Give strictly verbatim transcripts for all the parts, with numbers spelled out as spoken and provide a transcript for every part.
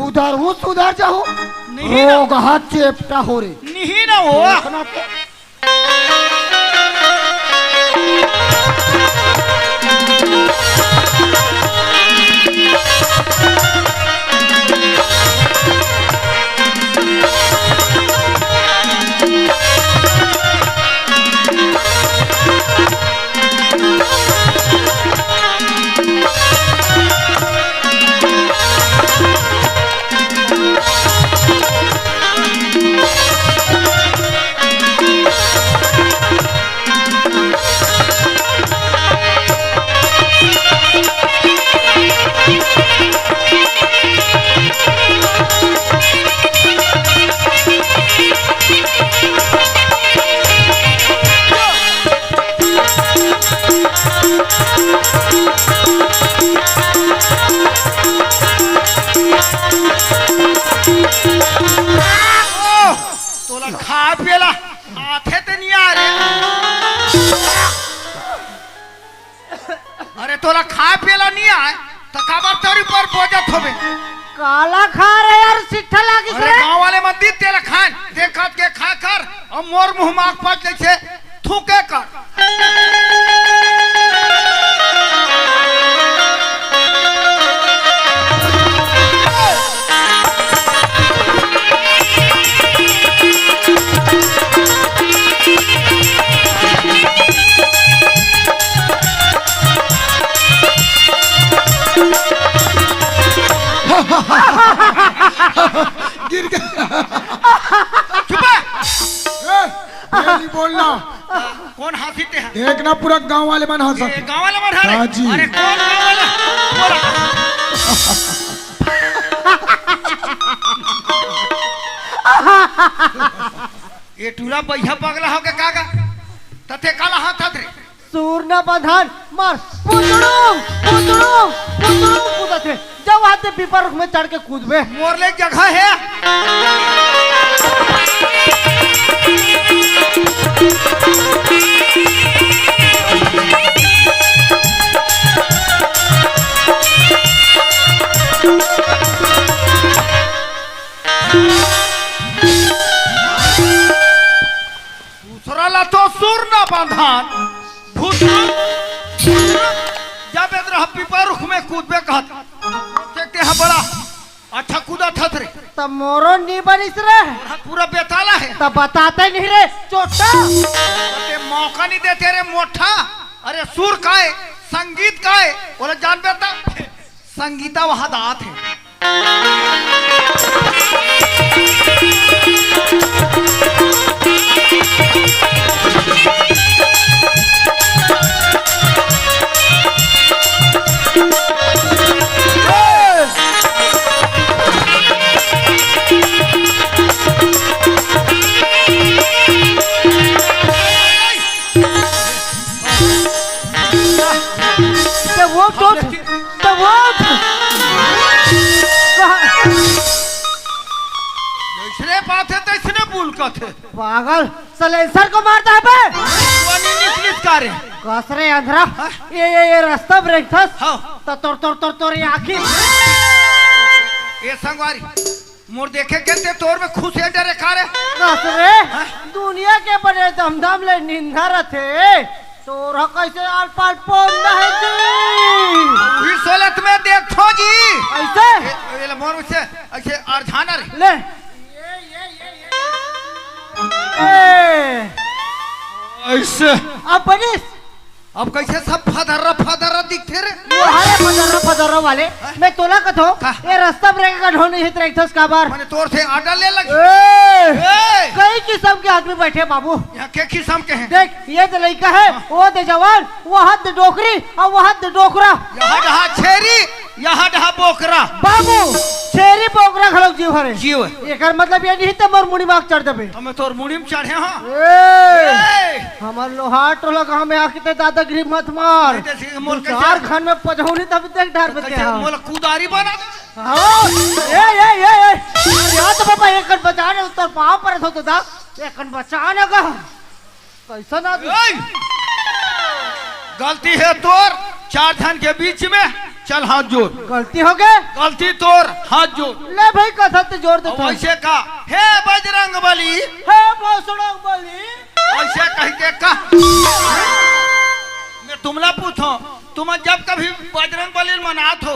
उधर हूँ, सुधर जाहू। नहीं ना। रोगहा चेपटा हो रे। नहीं ना हो। देखना तो। ओह, तोला खाए पिए ला आथे ते नहीं आ रे। अरे तोला खाए पिए ला नहीं आए, त काबर तोरी पर बोजत होबे? काला खा रे यार, सिट्ठा लागिस अरे रे। गाँव वाले मन दी तेला खान, देखत के खा कर, अब मोर मुँह माख पात जैसे थूके कर। गिर गया। चुप है। ए, ये नहीं बोलना। कौन हंसी ते हैं? देखना, पूरा गांव वाले मन हंसा। ये गांव वाले मन हंसा? हाँ जी। अरे कौन गांव वाला? बोला। ये टूला बैठा पगला हो के का का? तथे काला हाथ हाथ रे। सूर न बंधान, मार पुतड़ू, पुतड़ू, पुतड़ू कूदत हे। जब आते पीपर रुख में चढ़ के कूदबे। मोर ले जगह है। दूसरा ला तो सुर न बांधान, भूत जब एदरा पीपर रुख में कूदबे कहत, देखते हैं बड़ा अच्छा कूदा थत रे। तब मोरो नी बनिस रे। तोर हाथ पूरा बेताला है। तब बताते नहीं रे, चोटा। ते मौका नहीं देते रे मोठा। अरे सुर काय, संगीत काय, बोले जान बेटा, संगीता वहां दात है। ते वो तो, ते वो तो। जैसने बात है, तैसने बोल कथे। पागल, साइलेंसर को मारता है बे। वो नहीं निकलित का रे। कस रे अंधरा। हाँ? ये, ये, ये रास्ता ब्रेक था। हाँ। तो तोर, तोर, तोर, तोर ये आँखी। ये संगवारी। मोर देखे के ते तोर में खुश है डरे का रे? कस रे? हाँ? दुनिया के बड़े दमदम ले निंदा रथे। तोर ह कैसे आलपाल पोंदा है जी? वही सोलत में देखो जी। ऐसे? ए, ए, ले मोर से ऐसे आर झाना रे। ले। ए। ऐसे। अब बनिस। अब कैसे सब फदर्रा फदर्रा दिखथे रे? वो हरे फदर्रा फदर्रा वाले। हाँ? मैं तोला कथो, का? ये रास्ता ब्रेक का ढोल नहीं है, ट्रैक्टर्स का बार। मैंने तोर से आडा ले लगी। ए, ए! कई किस्म के आदमी बैठे बाबू। यहाँ के किसम के हैं? देख, ये दे लइका है, वो दे जवान, वहाँ दे डोकरी अउ वहाँ दे डोकरा। यहाँ डहा छेरी, यहाँ डहा बोकरा। बाबू, छेरी बोकरा घलोक जीव हरे। जीव। एकर मतलब ये नहीं ते मोर मुड़ी माग चढ़ देबे। हमें तोर मुड़ी में चढ़े हाँ। ए, ए! हमर लोहार टोला गाँव में आके ते दादागिरी मत मार। नहीं, जैसे कि मोर दू कैसे चार खन में पजौनी तब देख डार तो पे कैसे हाँ। मोला कुदारी बना दे। हाँ, ए, ए, ए, ए। अरे यार तो बाबा एक कन बचा रहे, तोर पाँव पर हो तो दा। एक कन बचा ना गा। कैसा ना ए! गलती है तोर, चार झन के बीच में, चल हाथ जोड़। गलती हो गए? गलती तोर, हाथ जोड़। ले भाई, कथा ते जोड़ दे अब था। वैसे का, "हे बजरंग बली।" हे बजरंग बली। ऐसे कह के का? मैं तुमला पूछो, तुम जब कभी बजरंग बली मनात हो,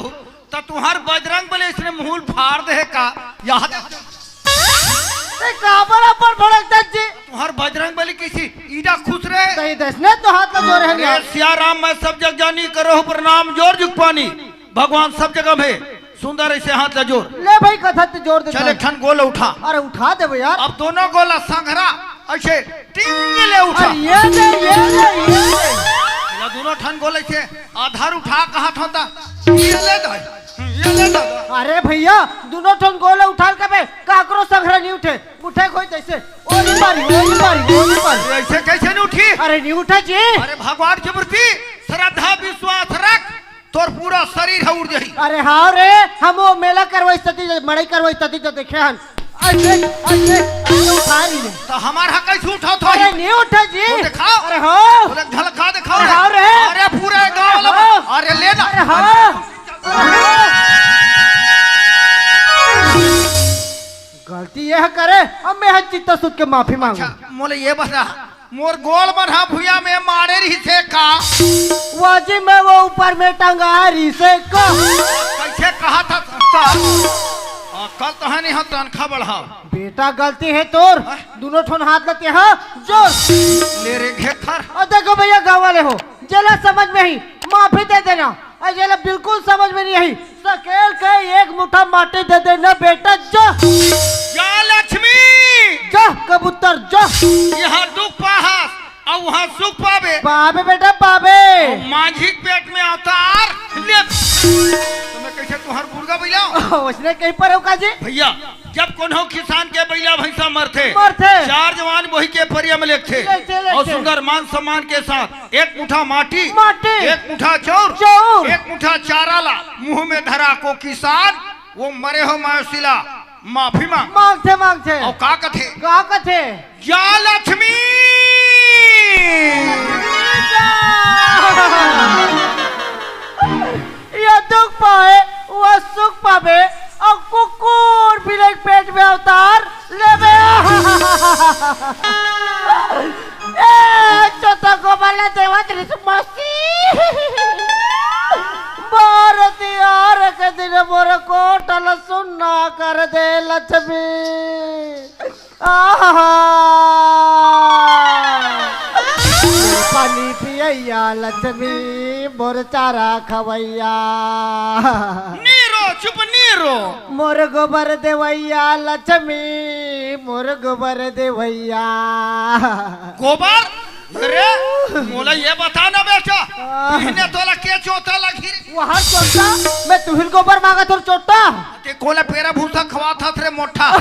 तो तुम्हार बजरंग बली इसने मुंह फाड़ दे का? याद ए, काबर अपन भड़कता जी? तुम्हार बजरंग बली किसी ईदा खुश रहे। सही दस ने तो हाथ ला जोरे हन अरे यार। सिया राम, मैं सब जग जानी, करो प्रणाम जोर जुग पानी। भगवान सब जगह में सुंदर ऐसे हाथ ला जोर। ले भाई, कथा ते जोर दे चल, था। एक ठन गोल उठा। अरे उठा देबे यार। अब दोनों गोला संघरा ऐसे टिंग ले उठा। अरे ये दे, ये दे, ये दे। ये दोनों ठन गोल ऐसे आधार उठा कहा था, था। ये ले दे, ये ले दे। अरे भैया, दोनों ठन गोल उठा के बे, काकरो संघरा नहीं उठे, उठे कोई तैसे। ओ नहीं मारी, ओ नहीं मारी, ओ नहीं मारी। ऐसे कैसे नहीं उठी? अरे नहीं उठा जी। अरे भगवान की मूर्ति, श्रद्धा विश्वास रख, तोर पूरा शरीर ह उड़ जाही। अरे हाँ रे, हम वो मेला करवाई सती, मड़ई करवाई सती जो देखे हन। अरे, अरे, अरे, उठा रही है। तो हमार हा कैसे उठा था? अरे नहीं उठा जी। वो दिखाओ। अरे हो। अरे झलका दिखाओ अरे रे। हाँ रे। अरे पूरा गाँव वाला। हाँ। अरे लेना। अरे हाँ। गलती यह करे, अब मैं हर चित्ता सुध के माफी मांगू। अच्छा, मोले ये बता, मोर गोड़ मन हा भुइयां में मारे रहिसे का? वाजी में वो ऊपर में टंगा रहिसे का? कैसे कहा था संस्कार? अकल तो है नहीं, हाँ, तनखा बढ़ाओ। बेटा, गलती है तोर। हाँ? दोनों ठोन हाथ लगे, हाँ, जोर। ले रे घेखर। और देखो भैया, गाँव वाले हो, जेला समझ में ही माफी दे देना, अउ जेला बिल्कुल समझ में नहीं आई, सकेल के एक मुठा माटी दे देना बेटा, जा। जा लक्ष्मी। जा कबूतर, जा। यहाँ दुख पाहस, अउ वहाँ सुख पाबे। पाबे बेटा, पाबे। अउ मांझी के पेट में अवतार ले। तो मैं कैसे तुहर मुर्गा बैला? उसने कहीं पर हो का जी? भैया, जब कोनो किसान के बइला भैंसा मरथे, मरथे। चार जवान वही के परिया में लेगथे। लेगथे, लेगथे। अउ सुंदर मान सम्मान के साथ एक मुठा माटी, माटी। एक मुठा चाउर, चाउर। एक मुठा चारा ला मुंह में धरा को किसान, वो मरे हो मवेशी ला माफी मांग। मांगथे, मांगथे। अउ का कथे? का कथे? या लक्ष्मी। ये दुख पाए, वो सुख पावे, अउ कुकुर बिलई के पेट में अवतार लेबे। ए, चोता गोबर ला देवत रिस मस्ती। मोर तिहार के दिन मोर कोट ल सुन्ना कर दे लक्ष्मी। आहा। मोर पानी पियैया लक्ष्मी, मोर चारा खवैया। नीरो, चुप नीरो। मोर गोबर देवैया लक्ष्मी, मोर गोबर देवैया। गोबर? अरे, मोला ये बता ना बेटा, आह। बिहने तोला के चोता लगही रे? वहाँ चोता, मैं तुहिल गोबर मांगा तोर चोता। ते कोला पेरा भूसा खवात हस रे मोठा।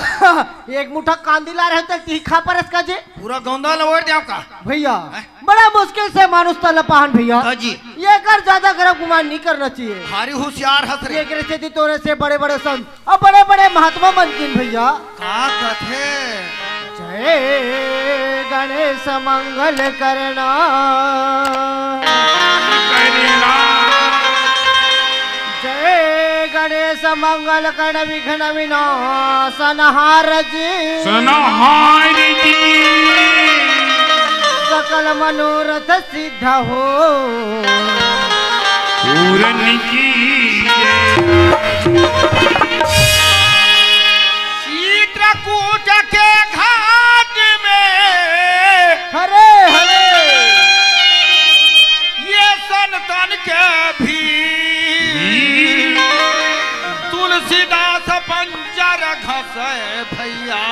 एक मुठा कांदी ला रहे ते तीखा परस का जे। पूरा गौंदा ला ओढ़ दिया का? भैया, हैं? बड़ा मुश्किल से मानुष तल पाहन भैया। हाँ जी। ये कर ज्यादा गलत गुमान नहीं करना चाहिए। भारी होशियार हस रे। ये करे से तोरे से बड़े-बड़े संत अउ बड़े-बड़े महात्मा बनतीन भैया। का कथे? जय गणेश मंगल करना। करना। जय गणेश मंगल करण विघ्न विनाशनहार जी। सनहार जी। सकल मनोरथ सिद्ध हो। पूरन की जय। चित्रकूट के घाट में हरे हरे। ये संतन के भीड़। तुलसीदास पंजर घसे भैया।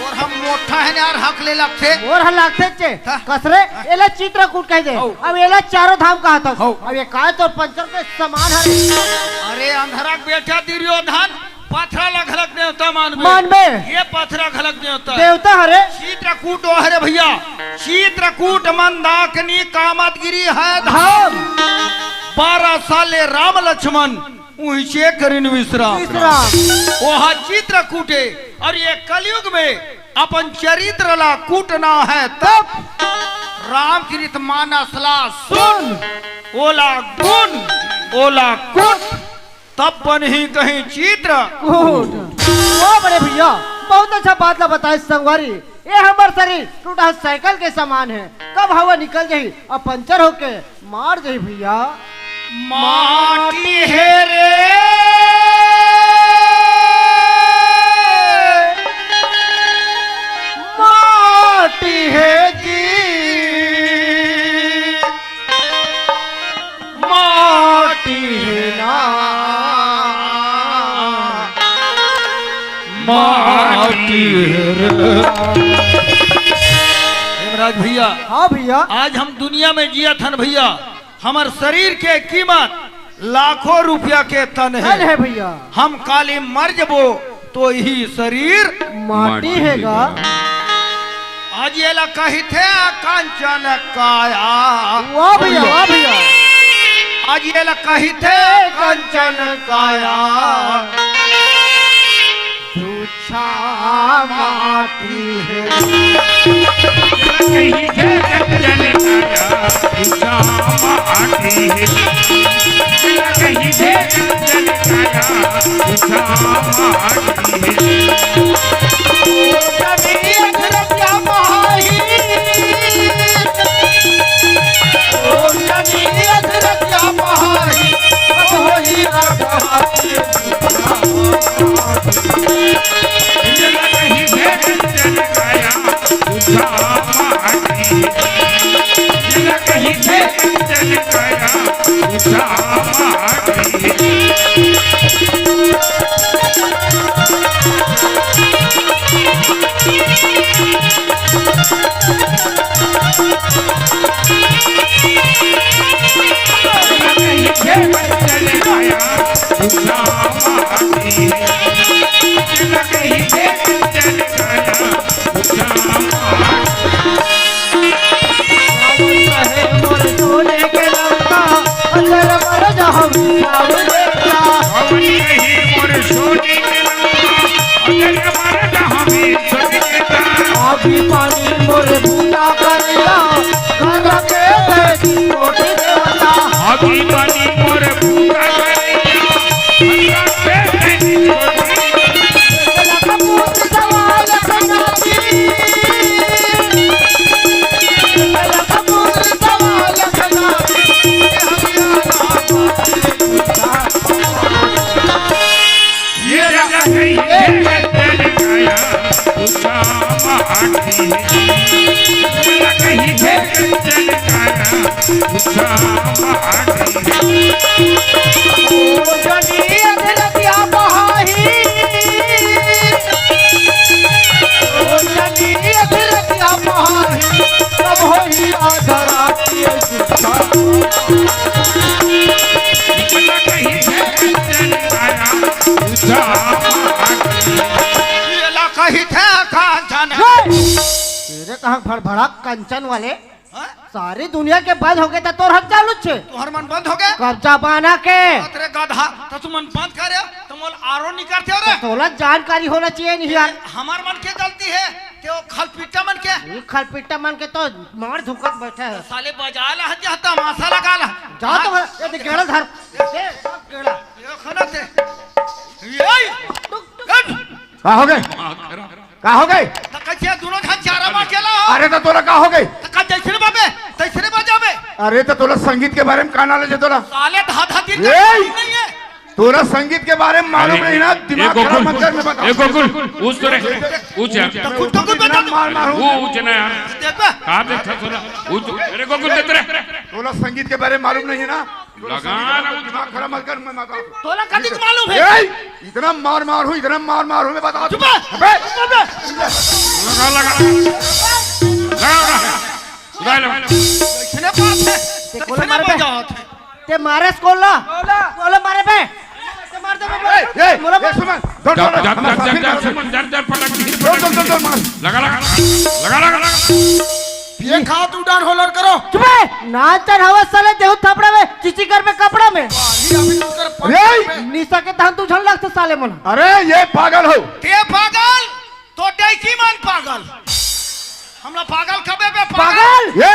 और हम मोठा है यार, हक ले लगथे। मोर ह लागथे चे। हाँ। कस रे, हाँ। एला चित्रकूट कह दे। हौ। अब एला चारों धाम कहत हस। हौ। अब ये काय तोर पंचर के समान हरे। अरे अंधरा के बेटा दुर्योधन, पथरा ला घलक देवता मानबे। मानबे। ये पथरा घलक देवता। देवता हरे। चित्रकूट ओ हरे भैया, चित्रकूट मंदाकिनी कामदगिरी है धाम। धाम। बारह साल ले राम लक्ष्मण उहिंचे करिन विश्राम। विश्राम। ओहा चित्रकूट ए, और ये कलयुग में अपन चरित्र ला कूटना है तब। रामचरित मानस ला सुन, ओला गुन, ओला कुट, तब बनही कहीं चित्र। कूट। वाह बड़े भैया, बहुत अच्छा बात ला बताए संगवारी। ये हमर शरीर टूटा साइकिल के समान है, कब हवा निकल जाही अउ पंचर होके मार जाही भैया। माटी हे रे, माटी हे जी, माटी हे ना, माटी हे रे। हेमराज भैया, हाँ भैया। आज हम दुनिया में जियत हन भैया, हमर शरीर के कीमत लाखों रुपया के तन हे। तन हे भैया। हम काली मर जबो तो इही शरीर माटी माटी हे गा। हे गा। आज एला कहिथे कंचन काया। वाह भैया, वाह भैया। आज एला कहिथे कंचन काया। छा माटी हे। कहीं दे कंचन काया, छा माटी हे। कहीं दे कंचन काया, छा माटी हे। ओ जमीन रतिया बहाई। ओ जमीन रतिया बहाई। अब होई राधा। अभी पानी मोर बूता करेला, घर के भैंसी कोठी देवता। अभी पानी मोर बूता करेला, घर के भैंसी कोठी। लखपूत सवाल खनाती। लखपूत सवाल खनाती। ये जगह कहीं है कंचन काया, छा माटी। ये जगह कहीं है कंचन काया, छा माटी। ओ जनी अधरतिया बहाई, ओ जनी अधरतिया बहाई, कब होई आधा रात ये छा। ये जगह कहीं है कंचन काया, छा माटी। एला कहिथे कंचन। तेरे कहाँ भड़भड़ा कंचन वाले? हाँ? सारी दुनिया के बंद हो गए त तोर हम चालू छे। तोहर मन बंद हो गए? कब्जा बाना के। अरे गधा, त तुमन बंद करे, त मोला आरो निकलथे रे। तोला जानकारी होना चाहिए नहीं यार। हमर मन के गलती हे, ते ओ खलपिट्टा मन के। ये खलपिट्टा मन के तो मार धुकत बैठे हे। साले बजा ला, जा तमाशा लगा ला। जा तो हाँ। ये देख गेड़ा धर। ये सब गेड़ा। ये खाना ते। ये। टुक, टुक। हट। का हो गए? का हो गए? त कइसे दोनों झन चारा मार के ला हो? अरे त तोला का हो गए? त का जइसने बाबे, तइसने बजाबे। अरे त तोला संगीत के बारे में का knowledge हे तोला? साले धा धा दिन ए! का नहीं है। तोला संगीत के बारे में मालूम अरे, नहीं ना, ए दिमाग खराब गोकुल, मत कर, मैं बता। ए गोकुल, उस तो रे, उस यार। त खुद तो कुछ बता दो। मार मारूं। वो उस जना यार। देख बे। कहाँ देखता तोला? उस, अरे गोकुल देख रे। तोला संगीत के बारे में मालूम नहीं है ना? लगा ना, दिमाग खराब मत कर, मैं बता दूं। तोला कतिक मालूम हे? ए, इतना मार मार हूँ, इतना मार मार हूँ, मैं बता दूं। चुप है। अबे! चुप है। लगा, लगा, लगा। लगा, लगा। सुधार लो। इसने बात है। ते कोला मारे बे। ते मारे कोला। कोला मारे बे। ते मार दे बे। ए, ए, मोला ए, सुमन, डर, डर, डर, डर, डर, डर, सुमन, डर, डर, पटक। डर, डर, डर, डर, मार। लगा, लगा, लगा, लगा, लगा। ये खा तू डान होलर करो। चुप है। नाचन हवस साले देहू थपड़ा में चिची कर में कपड़ा में। वाह, ये अभी तू कर पटक रे। में। निशा के तहन तू झन लगते साले मन। अरे ये पागल हो। के पागल? तो डैकी मन पागल। हमला पागल कबे बे पागल? पागल? ये,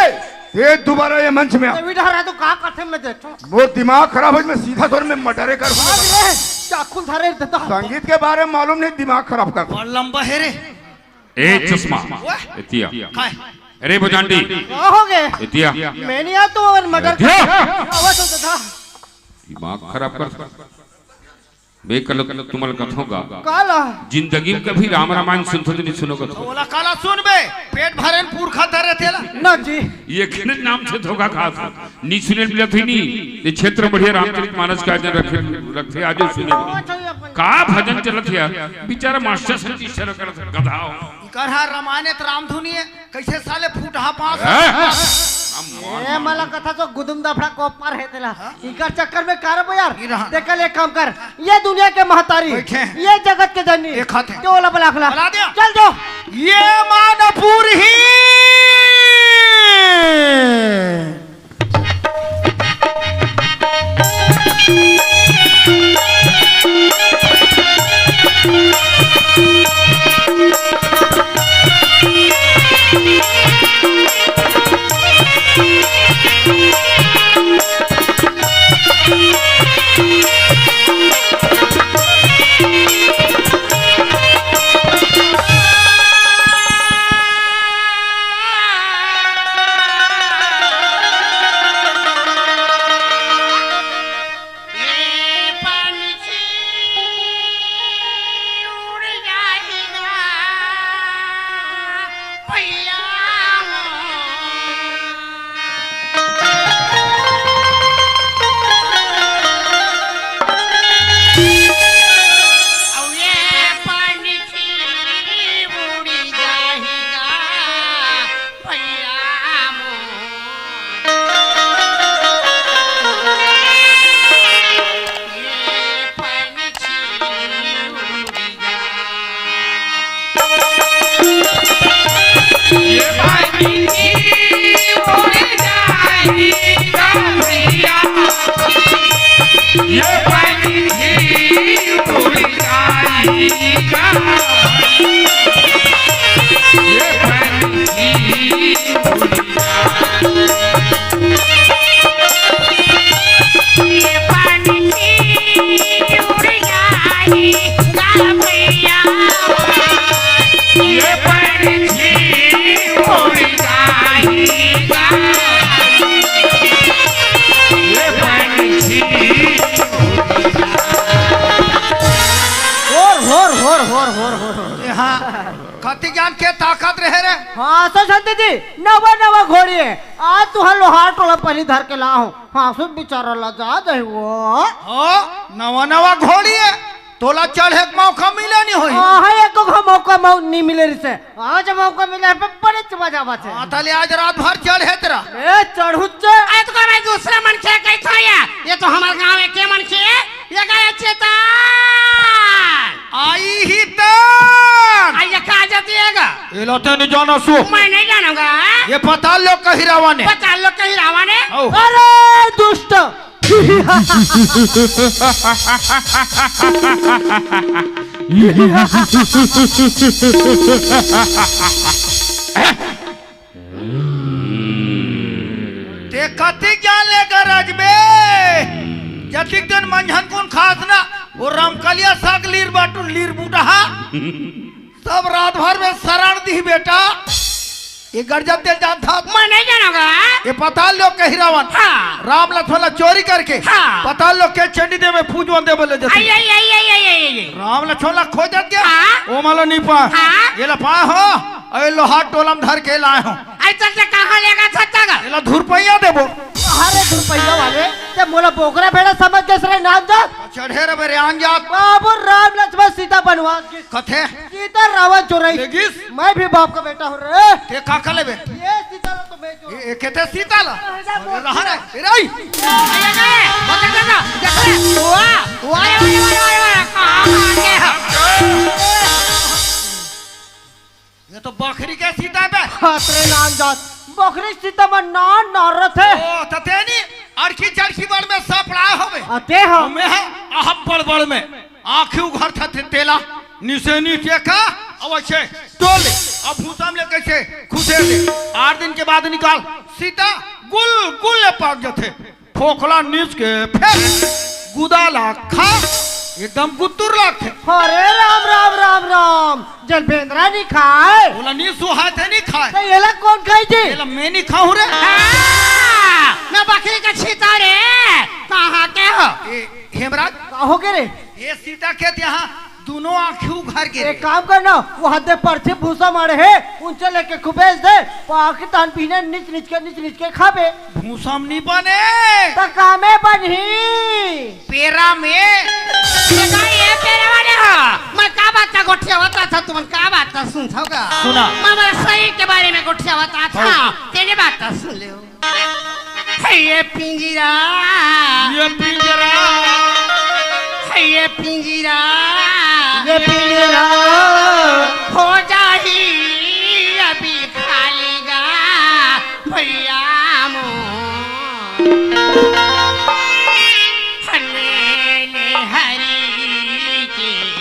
ये दोबारा ये मंच में आ। ये भी डरा तो का करथे मैं देखो। वो दिमाग खराब हो, मैं सीधा तौर में मर्डरे कर दूंगा। अरे, चाकू धरे देता। संगीत के बारे में मालूम नहीं, दिमाग खराब कर। और लंबा है रे। ए चश्मा। वाह। एतिया। काय? अरे भुजांडी। का हो गए? एतिया। मैं नहीं आ तो और मर्डर एतिया। आवाज होता था। दिमाग खराब कर। बे कल तुमल कथों का। काला। जिंदगी में कभी राम रामायण सुनथो तो नहीं सुनोगे तो। ओला काला सुन बे। पेट भरे न पुरखा धरे तेला। ना जी। ये खनिज नाम से धोखा खा था। नी सुने मिला थी नी। ये क्षेत्र बढ़िया रामचरित मानस का जन रखे, रखे आज सुने। का भजन चलत है? बेचारा मास्टर संजीव सर कर गधा हो। इकर हा रामायण त रामधुनी है, कैसे साले फूटहा पास? हैं? ए, मला कथा तो गुदुम दफड़ा को पार है तेला। इकर चक्कर में कारब यार। ये रहा। देखल एक काम कर, ये दुनिया के महतारी, बैठे हैं। ये जगत के जननी, एक हाथ है। तो ओला बलाखला। बला दिया। चल जो। ये मानपुर ही। होर, होर, होर, होर, होर, होर, होर। ए हाँ, कति ज्ञान के ताकत रहे रे। हाँ, सो शांति जी, नवा नवा घोड़ी है। आज तुहर लोहार टोला पानी धर के ला हूँ। हाँ, सुन बेचारा लजा जाए वो। हो, नवा नवा घोड़ी है। तोला चढ़े के मौका मिले नहीं होई। हाँ, हाँ, एको घा मौका मौ-, नहीं मिले रिसे। आज मौका मिले है, बड़े मजा आवत है। हाँ, तले आज रात भर चढ़े तेरा। ए, चढ़ू चे। अरे तो का भाई दूसरा मन के कही था या? ये तो हमारे गांव है, के मन के? ये गया चेतन। आई ही तन। आ, ये कहाँ जाती है गा? ये लोटे नहीं जाना सु। मैं नहीं जानूंगा। ये पताल लोक कही रावा ने। पताल लोक कही रावा ने? आओ। अरे दुष्ट। ते कति ज्ञान लेकर रजबे? जतिक दिन मंझन कुन खास ना, वो रमकलिया साग लीर बाटू, लीर बूटा हा। सब रात भर में शरण दी बेटा। ये गरजन तेल जानता। मैं नहीं जानूंगा। ये पताल लोक कही रावन। हाँ। राम लक्ष्मण ला चोरी करके। हाँ। पताल लोक के चंडी देव में पूजवन दे बोले जैसे। आई, आई, आई। राम लक्ष्मण ला खोजत गया। हाँ। वो मालो नहीं पा। हाँ। ये ला पा हो। अरे लोहार टोलम धर के लाए हो। आई चल से कहाँ लेगा छत्ता का। एला धुरपैया देबो। अरे धुरपैया वाले, ते मोला बोकरा भेड़ा समझ के सरे नाम जा। चढ़े रे बेरे आन जात। बाबू राम लक्ष्मण सीता बनवास के। कथे? सीता रावण चोरई। लेगिस? मैं भी बाप का बेटा हूँ रे। ते का कर लेबे? ये सीता ला तो मैं चोर। ए, ए, केते सीता ला? अरे, अरे, रहा रे। ए, रही। अरे, अरे, बता, बता, देख ले। वाह, वाह, वाह, वाह, वाह, वाह, कहाँ, कहाँ के है? ये तो बखरी के सीता बे। खतरे नाम जात। बखरी सीता में नान नार रथे। ओ, त तेनी अड़की चड़की बड़ में सपड़ा होबे। अते हम। हमें है, अहब बड़ बड़ में। आँखी उघर था ते-, तेला, निसे नीचे का, अब ऐसे टोले, अब भूसा में ले कैसे खुसे ले। आठ दिन के बाद निकाल, सीता गुल गुल ले पाक जथे। फोकला नीच के फेर गुदा ला खा, एकदम गुत्तुर लागथे। अरे राम, राम, राम, राम, जन बेंदरा नहीं खाए। बोला, "नी सुहाथे नहीं खाए।" तो येला कौन खाई जी? येला मैं नहीं खाऊं रे। हाँ, मैं बकरी का छीता रे। कहाँ के हो? ए, हेमराज। का हो गे रे? ये सीता के यहाँ दोनों आँखी उघर गे रे। एक काम करना, वो हद्दे परछी भूसा मारे है, उनसे लेके खुबेज दे, पाकिस्तान पीने निच निच के, निच निच के खाबे। भूसा में नहीं बने। त कामे बनही? पेरा में। देखा, ये पेरा वाले हो। मैं का बात का गोठिया बताथंव, तुमन का बात का सुनथव का? सुना। मैं हमारे शरीर के बारे में गोठिया बताथंव। हाँ। तेने बात का सुन ले। हे ये पिंजरा। ये पिंजरा। हे ये पिंजरा। ये पिंजरा। हो जाही अभी खाली गा भैया मोर। हमें ले हरी के।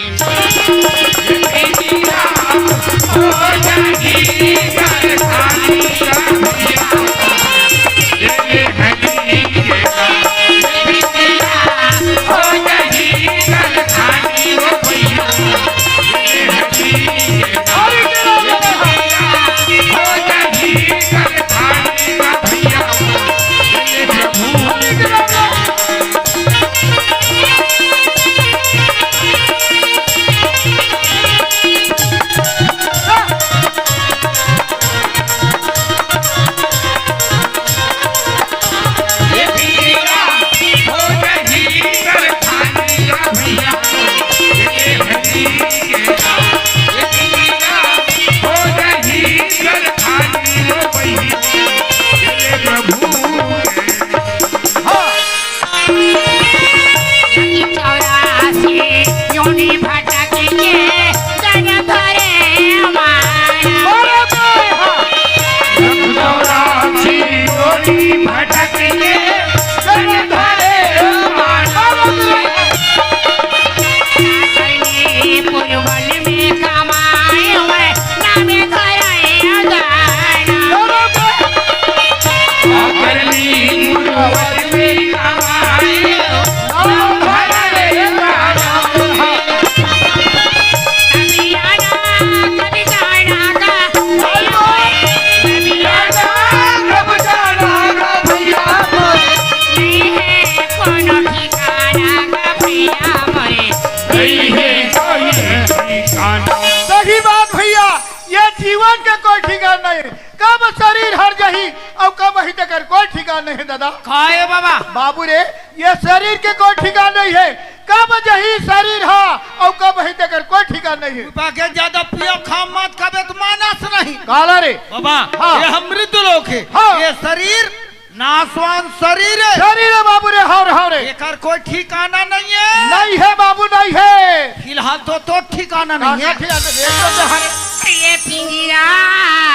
सही बात भैया, ये जीवन के कोई ठिकाना नहीं, कब शरीर हर जाही अउ कब ही तेकर कोई ठिकाना नहीं दादा। काहे बाबा? बाबू रे, ये शरीर के कोई ठिकाना नहीं है, कब जही शरीर हा अउ कब ही तेकर कोई ठिकाना नहीं है। बाकी ज्यादा पियो खा मत, कबे तो मानस नहीं। काला रे। बाबा, हाँ। ये हम मृत्यु लोक है। हाँ। ये शरीर नासवान शरीर है। शरीर है बाबू रे, हव रे, हव रे। एकर कोई ठिकाना नहीं है। नहीं है बाबू, नहीं है। फिलहाल तो, तो ठिकाना नहीं है। हाँ, ठिकाना नहीं है, तो जहाँ रे। ये पिंजरा,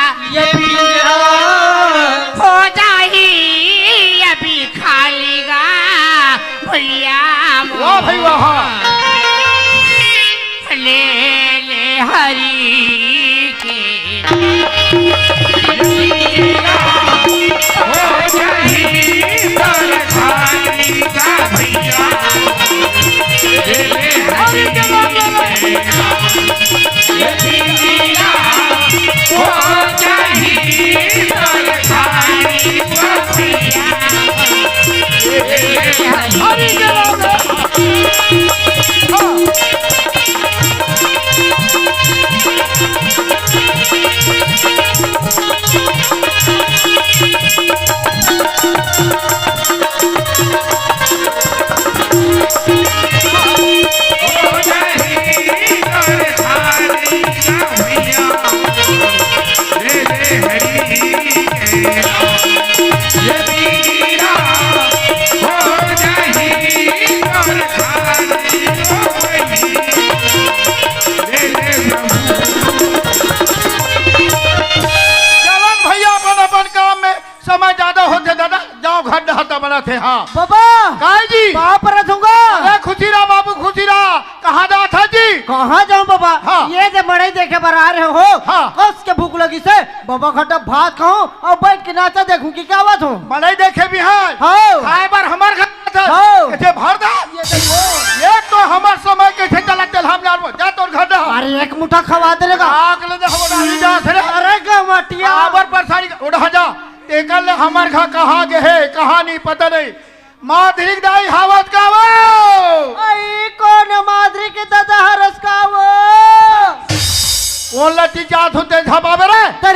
ये पिंजरा। हो जाही अभी खाली गा भैया मोर। वाह भाई वाह। ले ले हरी के। हाँ। बाबा। काय जी? पाँव परत हँव गा। अरे खुशी रहा बाबू, खुशी रहा। कहाँ जात हा जी? कहाँ जाहूँ बाबा? हाँ। ये जे मड़ई देखे बर आ रहे हो, हाँ। कस के भूख लगिस हे, बाबा घर भात खाहूँ अउ बइठ के नाचा देखहूँ कि का बात हो। मड़ई देखे बिहान? हाँ। खाए बर हमर घर जात हा। हाँ। कइसे भर दा? ये देखो। ये तो हमर समय कइसे चला तेल हम लाल जा तोर घर दा। अरे एक मुठा खवा दे रे गा। आग ले दे हम डाली जा सरे। अरे गमटिया। आबर पर सारी उड़ा जा। तेकर ले हमर घर कहाँ गे हे, कहाँ नहीं पता नहीं। माधुरी के दाई हवस का वो? अई कोन माधुरी के ददा हरस का वो? कोन लटी जात हो ते झबाबे रे? त